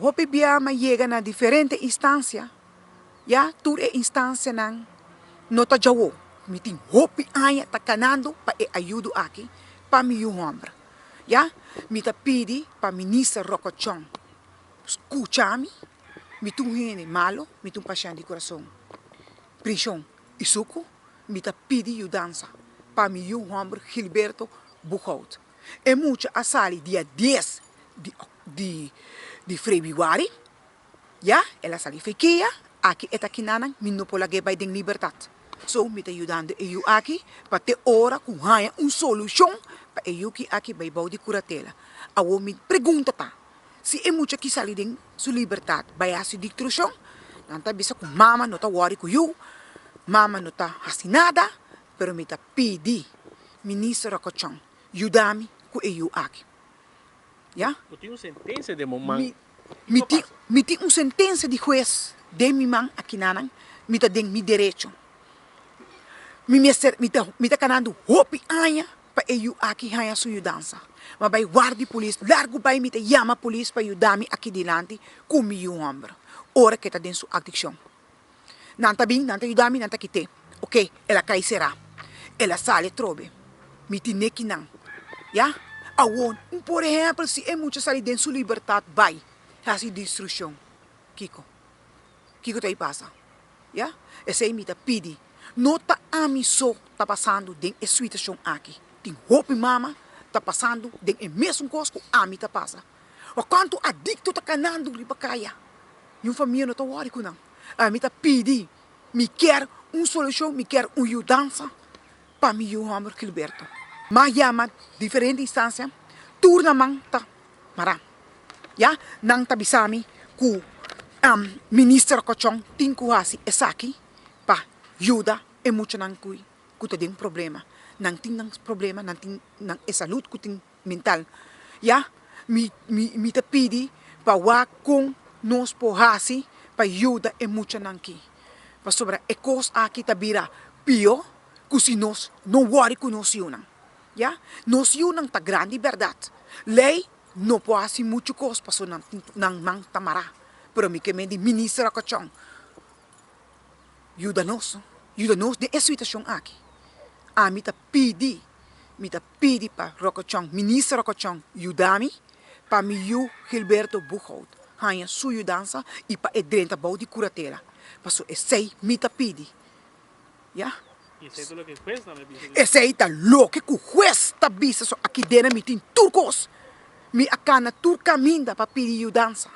Hopi bia m'a yega na diferente instansia, ya tur e instansianan no ta djawo. Mi tin hopi aña ta kanando pa e ayudo aki pa mi yu hòmber. Ya, mi ta pidi pa Minister Rocco Chong skucha mi, mi ta un hende malo, mi ta un pashènt di kurason, prishon i suku, mi ta pidi yudansa pa mi yu hòmber Gilberto Boekhoudt. E mucha a sali dia dies di di di febrüari, ya, el a sali fekia, aki e ta kinanan, mi no por lag'é bai den libertat. So mi ta yudando e yu aki pa te ora ku haña un solushon pa e yuki aki bai bou di kuratela. Awor mi pregunta ta, si e mucha ki sali den su libertat bai hasi diktrushon, nan ta bisa ku mama no ta wòri ku yu, mama no ta hasi nada, pero mi ta pidi Minister Rocochon yuda mi ku e yu aki. Ya. Bo tin un sentensia den bo man. Mi, mi tin, mi tin un sentensia di hues den mi man akinanan, mi ta den mi derecho. Mi mester, mi ta, mi ta kanando hopi aña pa e yu aki haña su yudansa. Ma bai warda di polis, largu bai mi ta yama polis pa yuda mi aki dilanti ku mi yu hòmber, ora ku e ta den su adikshon. Nan ta bin, nan ta yuda mi, nan ta kit'é. Oke, el a kai será. El a sali atrobe. Mi tin neki nan. Ya? Awor, un por ehèmpel, si e mucha sali den su libertat bai hasi destrukshon, kiko? Kiko ta ei pasa? Ya? Esei mi ta pidi. No ta ami so ta pasando den e situashon aki. Tin hopi mama ta pasando den e mesun kos ku ami ta pasa. Wak kuantu adikto ta kanando riba kaya. Niun famia no ta wòri ku nan. Ami ta pidi, mi kier un solushon, mi kier un yudansa pa mi yu hòmber Gilberto. M'a yama diferente instansia, tur nan man ta mará. Ya, nan ta bisa mi ku Minister Rocochon tin ku hasi esaki pa yuda e muchanan ku ta den problema. Nan tin nan problema, nan tin nan e salud ku tin. Mental. Ya, mi, mi, mi ta pidi pa wak kon nos por hasi pa yuda e muchanan ki. Pasobra e kos aki ta bira pió ku si nos no wòri ku nos yunan. Ya, nos yunan ta grandi bèrdat. Lei no por hasi muchu kos pasobra nan tin, nan man ta mará. Pero mi ke men di Minister Rocochon, yuda nos, yuda nos den e situashon aki. Ami ta pidi. Mi ta pidi pa Rocochon, Minister Rocochon yuda mi pa mi yu Gilberto Boekhoudt haña su yudansa i pa e drenta bou di kuratela. Paso esei mi ta pidi. Ya. I esei ta loke hues tambe bisa. Esei ta loke ku hues ta bisa. So aki dena mi tin tur kos. Mi a kana tur kaminda pa pidi yudansa.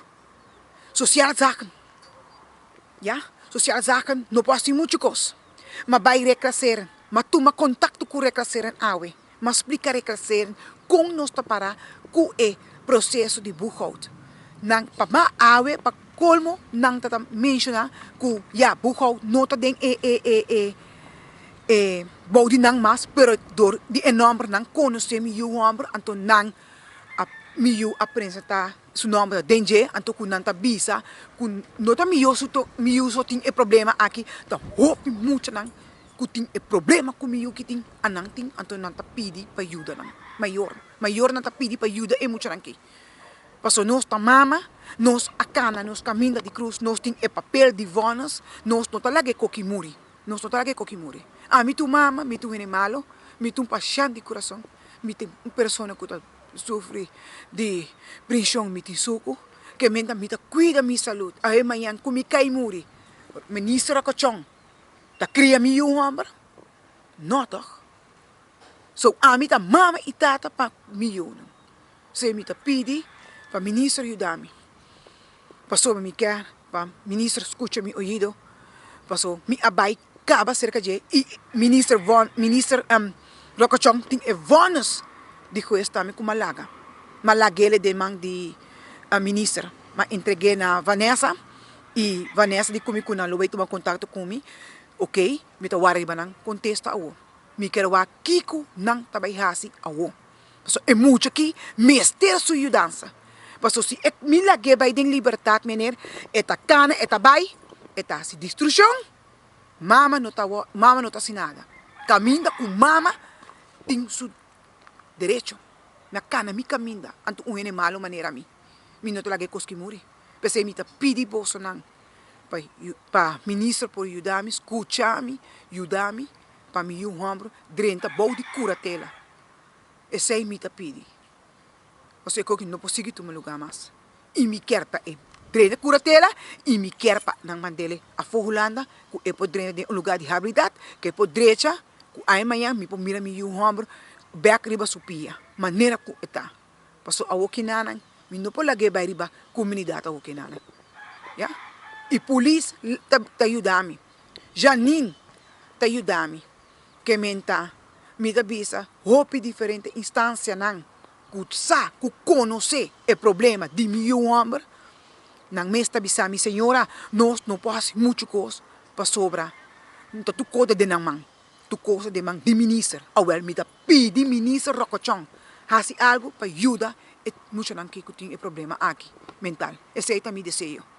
Sociaal zaken. Ya. Sociaal zaken no por hasi muchu kos. Ma bai reklaseren. M'a tuma kontakto ku reklaseren awe. M'a splika reklaseren kon nos ta para ku e proseso di boekhoud. Nan pa m'a awe pa kolmo nan ta ta menshoná ku ya boekhoud no ta den e e e e e bou di nan mas pero dor di e nòmber nan konosé mi yu hòmber anto nan a mi yu a presentá su nòmber ta den dje anto ku nan ta bisa ku no ta mi yu su mi yu so tin e problema aki ta hopi muchanan ku tin e problema ku mi yu ki tin a nan tin anto nan ta pidi pa yuda nan mayor mayornan ta pidi pa yuda e muchanan ki pasobra nos ta mama nos a kana nos kaminda di krus nos tin e papel di vònes nos no ta laga e koki muri nos no ta laga e koki muri ami ta un mama mi ta un hende malo mi ta un pashènt di kurason mi ta un persona ku ta sufri di preshon mi tin suku ke menta mi ta kuida mi salud awe mañan ku mi kai muri minister Rocochon Ta kria mi yu hòmber? No tòg. So ami ta mama i tata pa mi yunan. P'esei mi ta pidi pa minister yuda mi. Pasobra mi kier pa minister skucha mi oido. Paso mi a bai kaba serka dje i minister Von, minister Rocochon tin e vònes di hues tambe ku m'a laga. M'a lag'el den man di minister. M'a entreg'é na Vanessa. I Vanessa di ku mi ku nan lo bai tuma kontakto ku mi, ok, mi ta wara riba nan kontesta awo. Mi ker wak kiko nan ta bai hasi awo. Pasobra e mucha aki mester su yudansa. Pasobra si e mi lag'é bai den libertat meneer, e ta kana, e ta bai, e ta hasi destrukshon, mama no ta mama no ta hasi nada. Kaminda ku mama tin su derecho. Mi a kana mi kaminda anto un hende malu manera mi, mi no ta laga e kos ki muri. P'esei mi ta pidi bosonan pa pa minister por yuda mi, skucha mi, yuda mi pa mi yu hòmber drenta bou di kuratela. Esei mi ta pidi. Pasobra e koki no por sigui tuma lugá mas. I mi kier pa e drenta kuratela i mi kier pa nan mand'el afó Hulanda ku e por drenta den un lugá di habilidat, ku e por drecha ku aña mañan mi por mira mi yu hòmber bèk riba su pia manera ku e ta. Pasobra awokinanan mi no por lag'é bai riba komunidat awokinanan. Ya. I polis ta ta yuda mi. Janine ta yuda mi. Ke men ta mi ta bisa hopi diferente instansianan ku sa, ku konosé e problema di mi yu hòmber, nan mes ta bisa mi, Señora, nos no por hasi muchu kos pasobra ta tur kos ta den nan man, tur kos ta den man di minister. Awèl mi ta pidi minister Rokochon hasi algu pa yuda e muchanan ki ku tin e problema aki mental. Esei ta mi deseo.